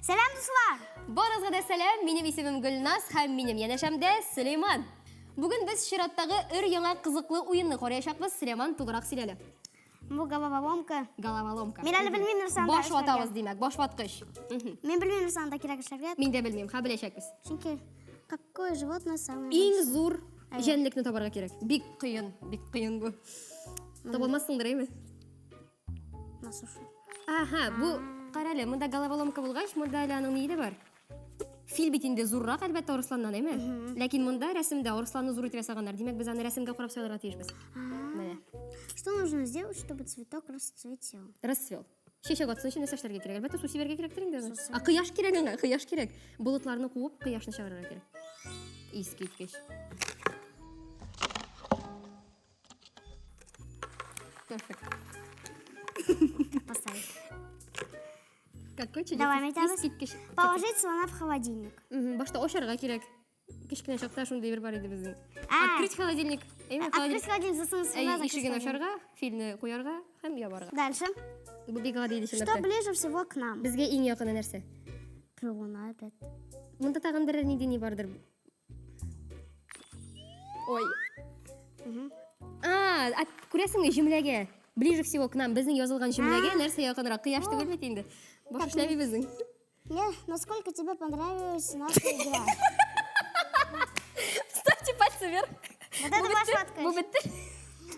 Сәлам, дуслар! Барыгызга да сәлам, минем исемем Гөлназ һәм минем янәшәмдә Сөләйман. Бүген без чираттагы өр-яңа кызыклы уенны караячакбыз. Сөләйман, тулырак сөйлә әле. Бу головоломка. Головоломка. Мин әле белмим нәрсә анда Баш эшләргә. ватабыз, димәк, баш ваткыч. Мгм. Мин белмим нәрсә анда кирәк эшләргә. Мин дә белмим, ха беләчәкбез. Чөнки какое животное самое Иң зур җәнлекне табарга кирәк. Бик кыен, бик кыен бу. Таба алмассыңдыр, әйме? на суше? Ага, бу карале, монда головоломка булгач, монда әле аның ние дә бар. Фил бит инде зуррак, әлбәттә, арысланнан, әйме? Ләкин монда рәсемдә арысланны зур итеп ясаганнар. Димәк, без аны рәсемгә карап сайларга тиешбез. Менә. Что нужно сделать, чтобы цветок расцветел? Расцвел. Чәчәк атсын өчен нәрсә эшләргә кирәк? Әлбәттә, су сибәргә кирәктер инде аны. А кояш кирәк аңа, кояш кирәк. Болытларны куып, кояшны чыгарырга кирәк. Искиткеч. Perfect. Поставить. Какой чудесный. Дәвам итәбез. Искиткеч. Положить слона в холодильник. Мгм, Башта ашарга кирәк. Кечкенә чакта шундый бер бар иде безнең. А. Открыть холодильник. Әйме, Открыть холодильник, засунуть Әй, слона, закрыть ишеген холодильник. ачарга, фильне куярга һәм ябарга. Дальше. Бу бик гади иде Что чынлап та. ближе всего к нам? Безгә иң якыны нәрсә? Луна опять. Монда тагын берәр нинди ни бардыр. Ой. А, а күрәсеңме җөмләгә? Ближе всего к нам безнең язылган җөмләгә нәрсә якынрак? Кояш түгел бит инде. Баш эшләми безнең. Мне, насколько тебе понравилась наша игра? Ставьте пальцы вверх. Вот это Бу ваш бетте, отказ. Бу бетте.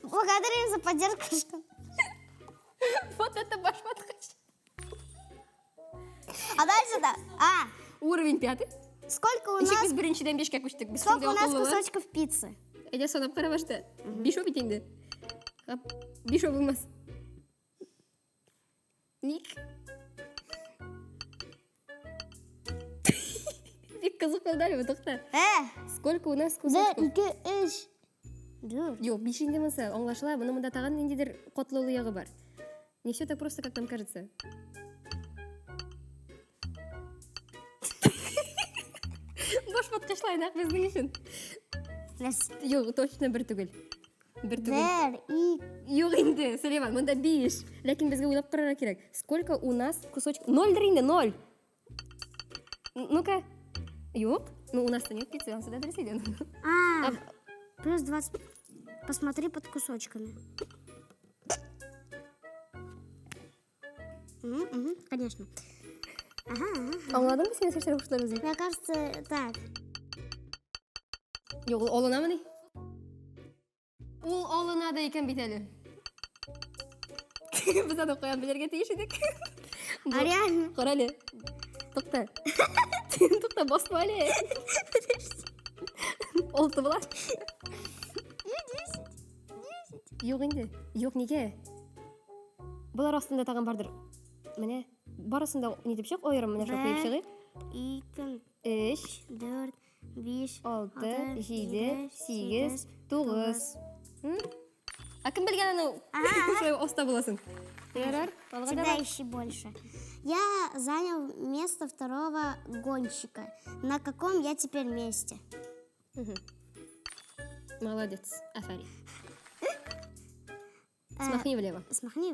Благодарим за поддержку. Вот это башваткыч. А дальше да. А, Уровень пятый. сколько у Ничек нас, без беренчедән бишкә күчтек. Без сколько шундый у нас акыллылар. кусочков пиццы? Әйдә санап кара башта. Бишәү бит инде. Хап, Бишәү булмас. Ник? Бик кызык булды әле бу, тукта. Сколько у нас Бер, кусочков? ике, өч, дүрт. Юк, биш инде монысы, аңлашыла. Моның монда тагын ниндидер катлаулы ягы бар. Не все так просто, как нам кажется. Баш ваткычлай нәкъ безнең өчен. Нәрсә? Юк, точно бер түгел. Бер түгел. Бер, ике. Юк инде, Сулейман, монда биш. Ләкин безгә уйлап карарга кирәк. Сколько у нас кусочек? Нольдер инде, ноль. Ну-ка. Юк. Ну, у нас-то нет пиццы, ансы да дөрес иде. А, плюс 20. Посмотри под кусочками. Мгм, мгм, конечно. Ага, ага. Аңладыңмы син нәрсә куштылар безгә? Мне кажется, так. Юк, ул алынамыни? Ул алына да икән бит әле. Без аны каян белергә тиеш идек? А реально? Кара әле. Тукта. Тукта, басма әле. Алты була. Юк инде. Юк, нигә? Болар астында тагын бардыр. Менә барысын да нитеп чык, аерым менә шулай куеп чыгыйк. Ике, Өч, дүрт, биш, алты, җиде, сигез, тугыз. А кем белгән аны? Шулай оста буласың. Ярар, алга Всегда давай. ищи больше. Я занял место второго гонщика. На каком я теперь месте? Молодец. Афәрин. Смахни влево. Смахни.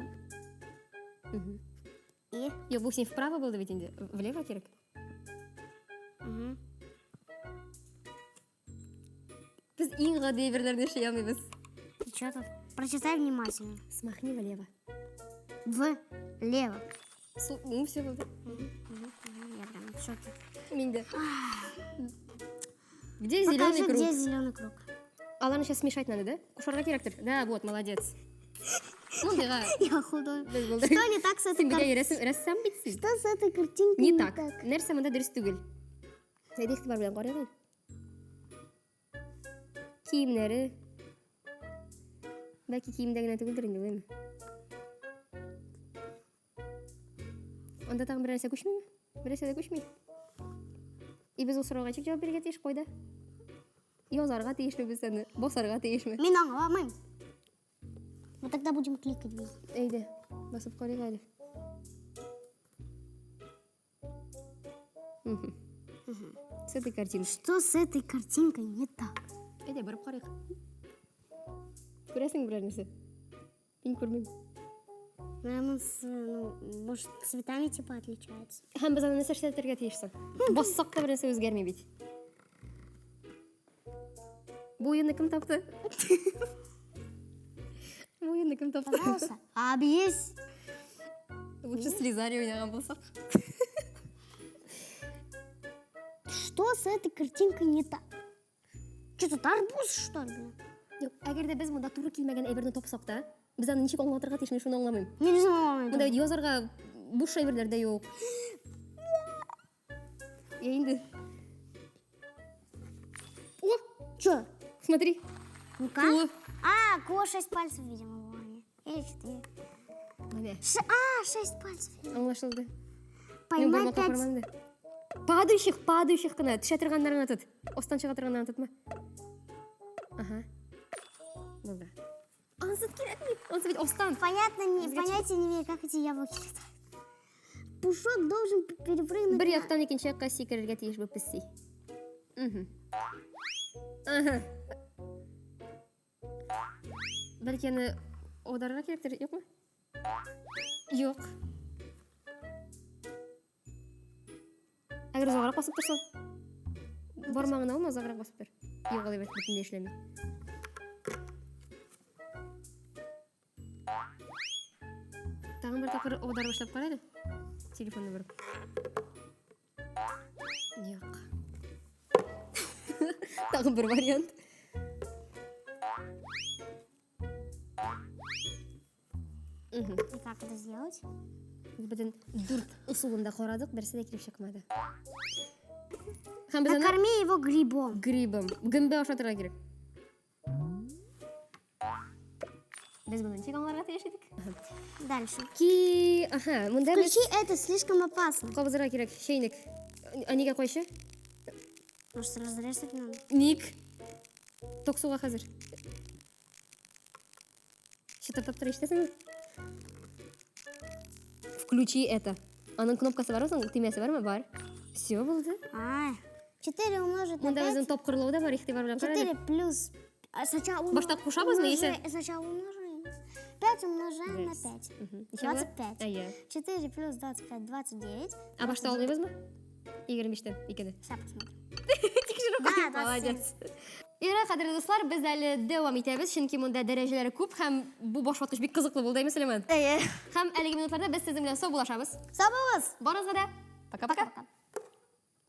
И? Юк, бу син вправо булды бит инде. Влево кирәк. Мгм. Без иң гади әйберләрне эшли алмыйбыз. И чё тут? Прочитай внимательно. Смахни влево. В лево. Су, ну все булды. Я прям в шоке. Мин дә. Где Покажи, зеленый круг? где зеленый круг. Аларны сейчас смешать надо, да? Кушарга кирәктер. Да, вот, молодец. Мондыйга Я худой. без булдык. Что не так с этой Син бит картинкой? рәсем, рәссам бит син. Что с этой картинкой Не так. Нәрсә монда дөрес түгел? Әйдә игътибар белән карыйк. Киемнәре. Бәлки киемдә генә түгелдер инде, уйлыйм. Анда тагын бер нәрсә күчмиме? Бер нәрсә дә күчми. И без ул сорауга ничек җавап бирергә тиеш кайда? Язарга тиешме без аны? Басарга тиешме? Мин аңламыйм. Мы тогда будем кликать везде. Әйдә, басып карыйк әле. Мгм. С этой картинки. Что с этой картинкой не так? Әйдә, барып карыйк. Күрәсең берәр нәрсә? Мин күрмим. Наверное, с, ну, может, цветами типа отличается. Һәм без аны нәрсә эшләтергә тиеш соң? Бассак та бернәрсә үзгәрми бит. Бу уенны кем тапты? Бу уенны кем тапты? Пожалуйста. Объесть. Лучше слизари уйнаган булсак. Что с этой картинкой не так? Что тут арбуз, что ли? блин? Юк, әгәр дә без монда туры килмәгән әйберне тапсак та, без аны ничек аңлатырга тиеш, мин шуны аңламыйм. Мин үзем аңламыйм. Монда бит язарга буш әйберләр дә юк. Я инде. О, Че? смотри. Ну-ка. Тулы. А, ко 6 пальцев, видимо, у Ани. Или 4. Менә, А, 6 пальцев. аңлашылды. Мин Поймай бармакка 5. карамадым да. Падающих, падающих кына, төшә торганнарын гына тот. Астан чыга торганнарын тотма. Ага. Булды. Ансы кирәкми. Ансы бит астан. Понятно, не, Зачем? понятия не имею, как эти яблоки летают. Пушок должен перепрыгнуть. Бер на- яктан икенче якка сикерергә тиеш бу песи. Мгм. Ага. Бәлки аны аударырга кирәктер, юкмы? Юк. Әгәр озаграк басып торсаң. Бармагын алма, озаграк басып тор. Юк, алай бит бөтенләй эшләми. Тагын бер тапкыр аударып эшләп кара әле. Телефонны борып. Юк. Тагын бер вариант. Мгм. И как это сделать? Без бөтен дүрт ысулын да карадык, берсе дә килеп чыкмады. Һәм без аны Накорми его грибом. грибом, гөмбә ашатырга кирәк. Без моны ничек аңларга тиеш идек? Дальше. Ки, аха, монда без Включи это, слишком опасно. кабызырга кирәк чәйнек. А нигә кайчы? Может, разрезать надо? Ник. Ток суга хәзер. Чытырдап тора ишетәсеңме? Включи это. Аның кнопкасы бармы соң? Төймәсе бармы? Бар. Все булды. А, 4 умножить на Монда 5. безнең тапкырлау да бар, игътибар белән кара әле. 4 плюс... а, Сначала умно- Башта кушабызмы, яисә? Сначала умножаем. 5 умножаем на 5. Мгм. Ничә була? 25. Әйе. 4 плюс 25, 29. Ә башта алмыйбызмы? 25-тән икене. Сейчас посмотрим. Тикшереп Да, карыйк. 27. Молодец. Ира, кадерле дуслар, без әле дәвам итәбез, чөнки монда дәрәҗәләре күп һәм бу башваткыч бик кызыклы булды, әйме, Сөләйман? Әйе. Һәм әлеге минутларда без сезнең белән саубуллашабыз. Сау булыгыз! Барыгызга да пока-пока. Пока.